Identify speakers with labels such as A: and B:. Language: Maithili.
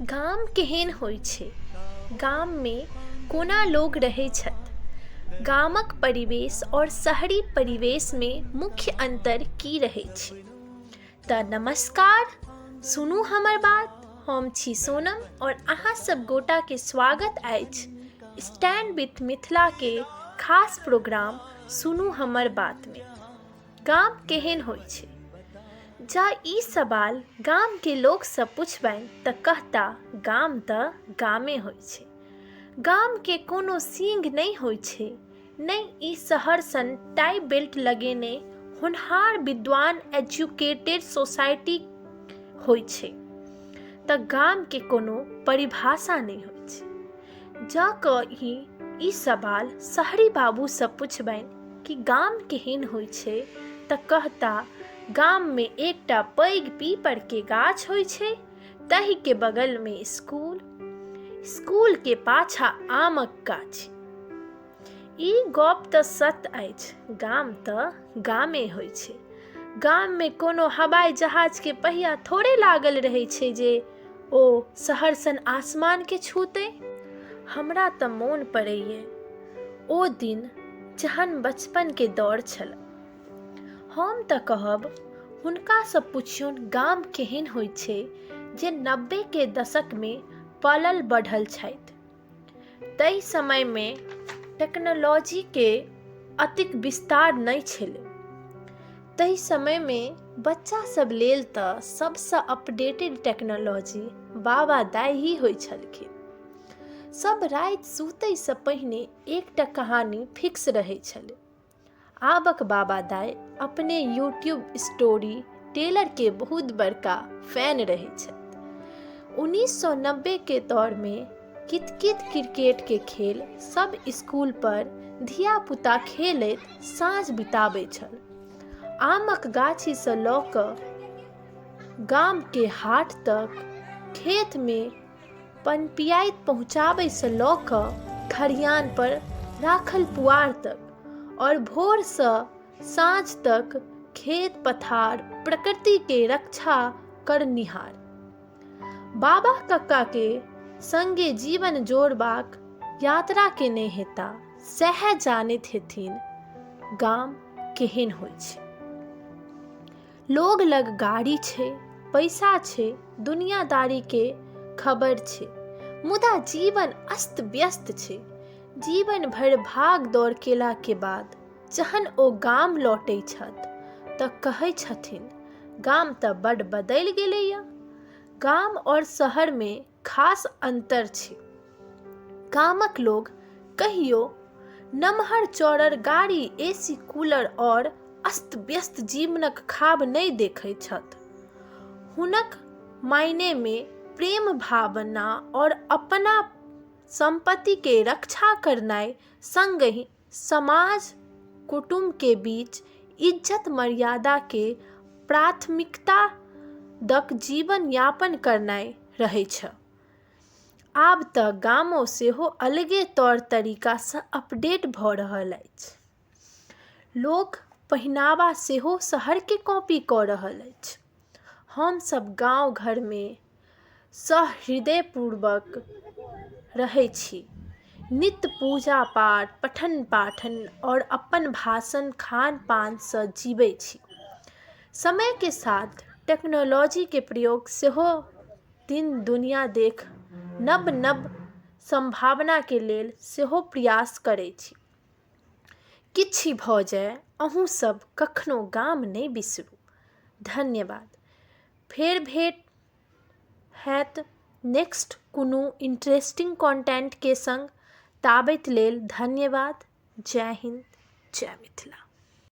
A: गाम केहन होइ छै, गाममे कोना लोग रहै छथि, गामक परिवेश आओर शहरी परिवेशमे मुख्य अन्तर की रहै छै। तऽ नमस्कार, सुनू हमर बात। हम छी सोनम आओर अहाँ सब गोटाके स्वागत अछि स्टैंड विथ मिथिलाके खास प्रोग्राम सुनू हमर बातमे। गाम केहन होइ छै? जँ ई सवाल गामके लोकसँ पुछबनि तऽ कहता गाम तऽ गामे होइ छै। गामके कोनो सींग नहि होइ छै, नहि ई शहर सन टाई बेल्ट लगेने होनहार विद्वान एजुकेटेड सोसाइटी होइ छै। तऽ गामके कोनो परिभाषा नहि होइ छै। जँ कही ई सवाल शहरी बाबूसँ पुछबनि कि गाम केहन होइ छै तऽ कहता गाममे एकटा पैघ पीपरके गाछ होइ छै, ताहिके बगलमे स्कूल, स्कूलके पाछाँ आमक गाछी। ई गप तऽ सत्य अछि, गाम तऽ गामे होइ छै। गाममे कोनो हवाई जहाजके पहिया थोड़े लागल रहै छै जे ओ शहर सन आसमानके छूतै। हमरा तऽ मोन पड़ैए ओ दिन जहन बचपनके दौर छल। हम तऽ कहब हुनकासँ पुछियौन गाम केहन होइ छै जे 90के दशकमे पलल बढ़ल छथि। ताहि समयमे टेक्नोलॉजीके अतेक विस्तार नहि छलै। ताहि समयमे बच्चासभ लेल तऽ सभसँ अपडेटेड टेक्नोलॉजी बाबा दाइ ही होइ छलखिन। सभ राति सुतैसँ पहिने एकटा कहानी फिक्स रहै छलै। आबक बाबा दाइ अपने यूट्यूब स्टोरी टेलरके बहुत बड़का फैन रहै छथि। 1990के दौरमे कित-कित क्रिकेटके खेल सब स्कूल पर धिया-पुता खेलैत साँझ बिताबै छल। आमक गाछीसँ लऽ कऽ गामके हाट तक, खेतमे पनपियाइत पहुँचाबैसँ लऽ कऽ खरिहान पर राखल पुआर तक आओर भोरसँ साँझ तक खेत पथार प्रकृतिके रक्षा करनिहार बाबा कक्काके संगे जीवन जोड़बाक यात्रा केने हेता सएह जानैत हेथिन गाम केहन होइ छै। लोग लग गाड़ी छै, पैसा छै, दुनियादारीके खबर छै, मुदा जीवन अस्त व्यस्त छै। जीवन भरि भाग दौड़ केलाके बाद जहन ओ गाम लौटै छथि तऽ कहै छथिन गाम तऽ बड्ड बदलि गेलैए। गाम आओर शहरमे खास अन्तर छै। गामक लोग कहियो नमहर चौड़र गाड़ी, एसी, कूलर आओर अस्त व्यस्त जीवनक खाब नहि देखै छथि। हुनक मायनेमे प्रेम भावना आओर अपना सम्पत्तिके रक्षा करनाइ संगहि समाज कुटुम्बके बीच इज्जत मर्यादाके प्राथमिकता दक जीवन यापन करनाइ रहैछ। आब तऽ गामो सेहो अलगे तौर तरीकासँ अपडेट भऽ रहल अछि। लोक पहिनावा सेहो शहरके कॉपी कऽ रहल अछि। हमसभ गाँव घरमे सहृदयपूर्वक रहै छी। नित्य पूजा पाठ, पठन पाठन आओर अपन भाषण खान पानसँ जीबै छी। समयके साथ टेक्नोलॉजीके प्रयोग सेहो दिन दुनिआ देख नव नव सम्भावनाके लेल सेहो प्रयास करै छी। किछु भऽ जाय अहूँसभ कखनो गाम नहि बिसरू। धन्यवाद। फेर भेँट हैत नेक्स्ट कोनो इंटरेस्टिंग कॉन्टेंटके सङ्ग। ताबैत लेल धन्यवाद। जय हिन्द, जय मिथिला।